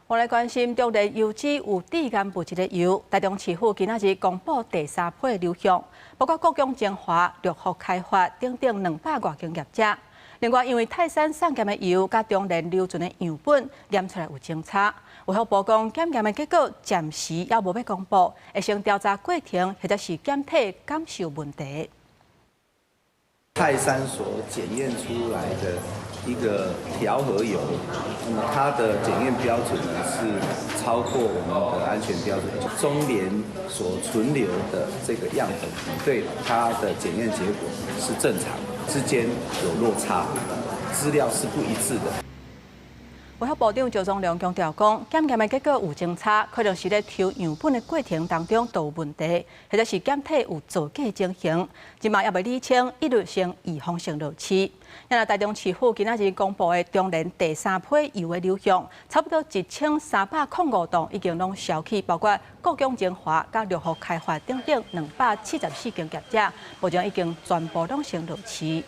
我來關心中聯油脂有致癌物質的油，台中市府今仔日公布第三批流向，包括故宮精華、六福開發等等兩百外間業者。另外，因為泰山送檢的油佮中聯留存的樣本驗出來有精差，衛福部講檢驗的結果暫時猶無欲公布，會先調查過程或者是檢體感受問題。泰山所檢驗出來的一個調和油，那麼它的檢驗標準呢是超過我們的安全標準。中聯所存留的這個樣本對它的檢驗結果是正常，之間有落差，資料是不一致的。衛福部長趙宗良強調講，檢驗的結果有精差，可能是咧抽樣本的過程當中都有問題，或者是檢體有造假情形。這馬猶未理清，一律先預防性落試。若台中市府今仔日公布的中聯第三批油的流向，差不多1305檔已經攏銷去，包括故宮精華、佮六福開發等等274間業者，目前已經全部攏先落試。